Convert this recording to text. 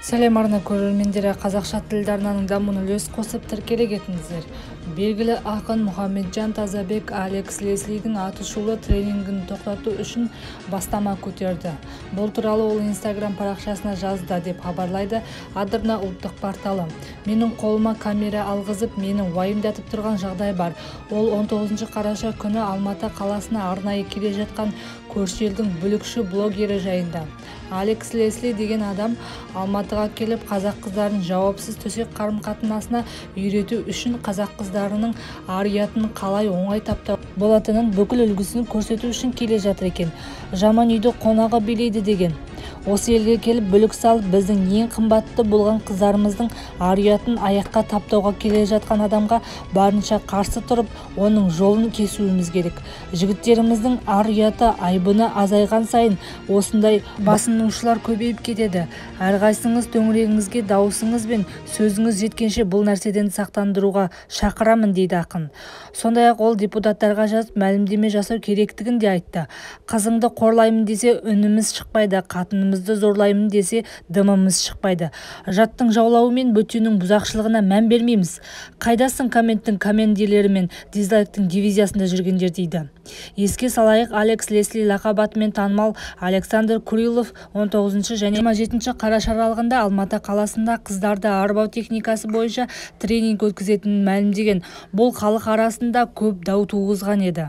Сәлем, арна көрермендері! Қазақша тілді арнаның дамуына үлес қосып, тіркеле кетіңіздер. Белгілі ақын Мұхамеджан Тазабек Алекс Леслидің атышулы тренингін тоқтату үшін бастама көтерді. Бұл туралы ол Инстаграм парақшасына жазды, деп хабарлайды Адырна ұлттық порталы. Менің қолыма камера алғызып, мені уайымдатып тұрған жағдай бар. Ол 19 қараша күні Алматы қаласына арнайы келе жатқан көрші елдің бүлікші блогері жайында. Алекс Лесли деген адам Алматыға келіп, қазақ қыздарын жауапсыз төсек қарым-қатынасына үйрету үшін, қазақ қыздарының ар-ұятын қалай оңай таптауға болатынын бүкіл үлгісін көрсету үшін келе жатыр екен. Жаман үйді қонағы билейді деген. Осы елге келіп, бүлік салып, біздің ең қымбатты болған қыздарымыздың ар-ұятын аяққа таптауға келе жатқан адамға барынша қарсы тұрып, оның жолын кесуіміз керек. Жігіттеріміздің ар-ұяты, айбыны азайған сайын осындай басынушылар көбейіп кетеді. Әрқайсыңыз төңірегіңізге дауысыңыз бен сөзіңіз жеткенше бұл нәрседен сақтандыруға шақырамын, дейді ақын. Сондай-ақ ол депутаттарға жазып, мәлімдеме жасау керектігін де айтты. Қызыңды қорлаймын десе, үніміз шықпайды, қатынымызды зорлаймын десе, дымымыз шықпайды. Жаттың жаулауы мен бөтеннің бұзақшылығына мән бермейміз. Қайдасың, комменттің командирлері мен дизлайктың дивизиясында жүргендер, дейді. Еске салайық, Алекс Лесли лақап атымен танымал Александр Курилов 19 және 27 қараша аралығында Алматы қаласында қыздарды арбау техникасы бойынша тренинг өткізетінін мәлімдеген. Бұл халық арасында көп дау туғызған еді.